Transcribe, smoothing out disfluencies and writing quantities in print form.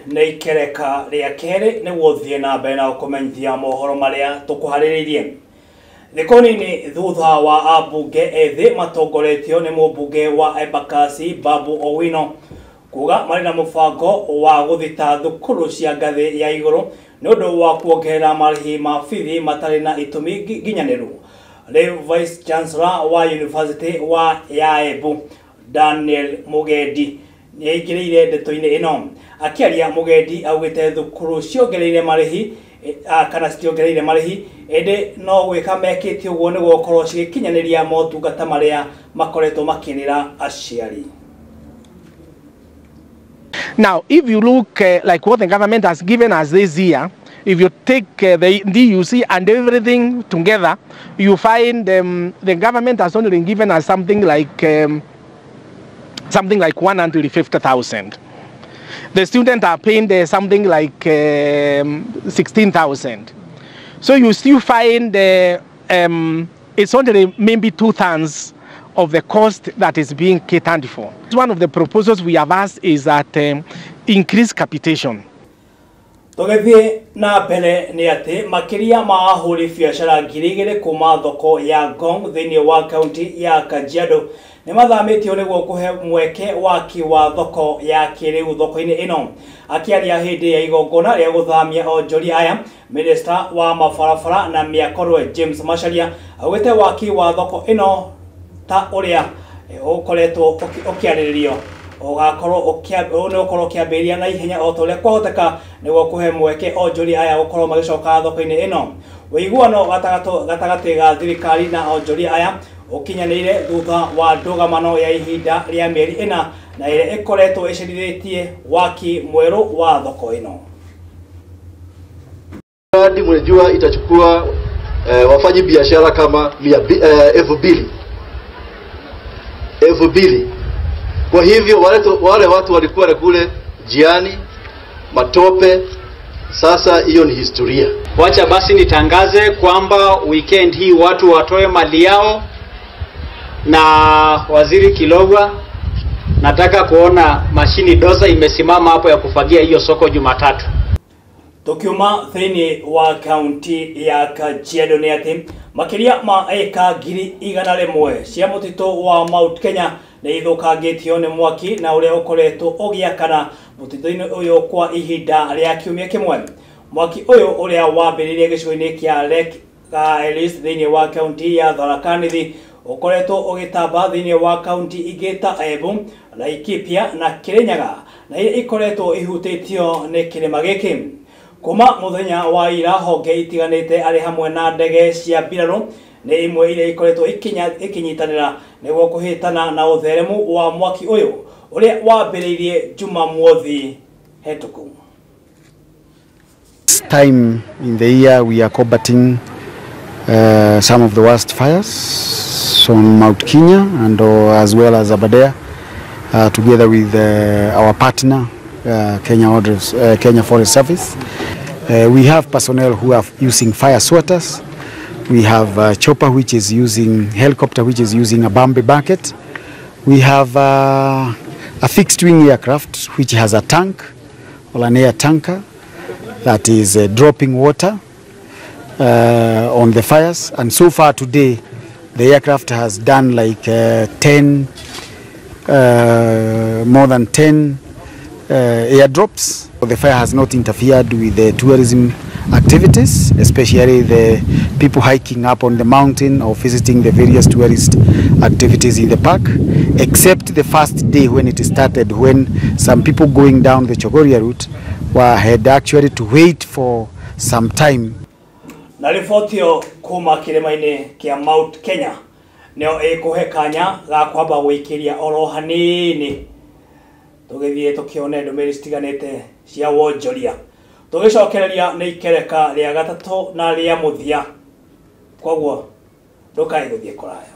Nĩ ikereka rĩa kerĩ nĩguo thiĩ na mbere na gũkũmenyithia mohoro marĩa tũkũharĩrĩirie. Thikũ nini thutha wa ambunge ethĩ matongoretio nĩ mũmbunge wa Embakasi Babu Owino kuga marĩ na mũbango wa gũthita thukuru cia ngathĩ ya igũrũ nĩ ũndũ wa kuongerera marĩhi ma bithi matarĩ na itũmi nginyanĩru. Rĩu Vice Chancellor wa University wa ya Embu Daniel Mugendi nĩaingĩrĩire ndeto-inĩ ĩno. Akĩaria Mugendi augĩte thukuru ciongereire marĩhi kana citiongereire marĩhi ĩndĩ no gwĩka mekĩte ũguo nĩguo gũkorwo cigĩkinyanĩria motungata marĩa makoretwo makĩrĩra aciari. Now, if you look like what the government has given us this year, if you take the DUC and everything together, you find the government has only given us something like 150,000. The students are paying something like 16,000. So you still find it's only maybe 2/3 of the cost that is being catered for. One of the proposals we have asked is that increase capitation. Tũgĩthiĩ na mbere nĩ atĩ makĩria ma ahũri biacara 2,000 kuma thoko ya Ngong thĩinĩ wa kaunti ya Kajiado nĩ mathamĩtio nĩguo kũhe mweke waki wa thoko ya kĩrĩu thoko-inĩ ĩno. Akĩaria hĩndĩ ya igongona rĩa gũthamia onjoria aya, Minister wa mabarabara na mĩako James Macharia augĩte waki wa thoko ĩno ta ũrĩa ũkoretwo ũkĩarĩrĩrio ũgakorwo nĩ ũkorwo ũkĩambĩrĩria na ihenya o ta ũrĩa kwahoteka nĩguo kũhe mweke onjoria aya gũkorwo magĩcoka thoko-inĩ ĩno. Ũiguano gatagatĩ ga thirikari na onjoria aya ũkinyanĩire thutha wa ndũgamano ya ihinda rĩa mĩeri 4 na ĩrĩa ĩkoretwo ĩcerithĩtie waki mwerũ wa thoko ĩno. Hadi mnajua itachukua wafanyi biashara kama 2,000. 2,000. Kwa hivyo wale watu walikuwa kule jiani matope, sasa hiyo ni historia. Wacha basi nitangaze kwamba weekend hii watu watoe mali yao, na Waziri Kilogwa, nataka kuona mashini doza imesimama hapo ya kufagia hiyo soko Jumatatu. Tukiuma thĩinĩ wa kaunti ya Kajiado nĩ atĩ makĩria ma eka 100,000 cia mũtitũ wa Mount Kenya nĩ ithũkangĩtio nĩ mwaki na ũrĩa ũkoretwo ũgĩakana mũtitũ-inĩ ũyũ kwa ihinda rĩa kiumia kĩmwe. Mwaki ũyũ ũrĩa wambĩrĩirie gĩcigo-inĩ kĩa Lake Ellis thĩinĩ wa kaunti ya Tharaka Nithi ũkoretwo ũgĩtamba thĩinĩ wa kaunti ingĩ ta Embu, Laikipia na Kirinyaga na iria ikoretwo ihutĩtio nĩ kĩrĩma gĩkĩ. Kuma mũthenya wa ira honge itiganĩte arĩ hamwe na ndege cia mbirarũ nĩ imwe iria ikoretwo ikinyitanĩra nĩguo kũhĩtana na ũtheremu wa mwaki ũyũ ũrĩa wambĩrĩirie Jumamothi hetũku. This time in the year we are combating some of the worst fires on Mount Kenya and as well as Aberdare, together with our partner Kenya Forest Service. We have personnel who are using fire sweaters. We have a chopper which is using helicopter which is using a Bambi bucket. We have a fixed wing aircraft which has a tank or an air tanker that is dropping water on the fires. And so far today, the aircraft has done like more than 10 airdrops. The fire has not interfered with the tourism activities, especially the people hiking up on the mountain or visiting the various tourist activities in the park, except the first day when it started, when some people going down the Chogoria route had actually to wait for some time. Na riboti ĩyo kuma kĩrĩma-inĩ kĩa Mount Kenya nĩyo ĩkũhe kanya ga kwamba gũikĩria oro hanini tũgĩthiĩ tũkĩone ndũmĩrĩri citiganĩte cia wonjoria. Tũgĩcokereria nĩ ikereka rĩa gatatũ na rĩa mũthia, koguo ndũkae gũthiĩ kũraya.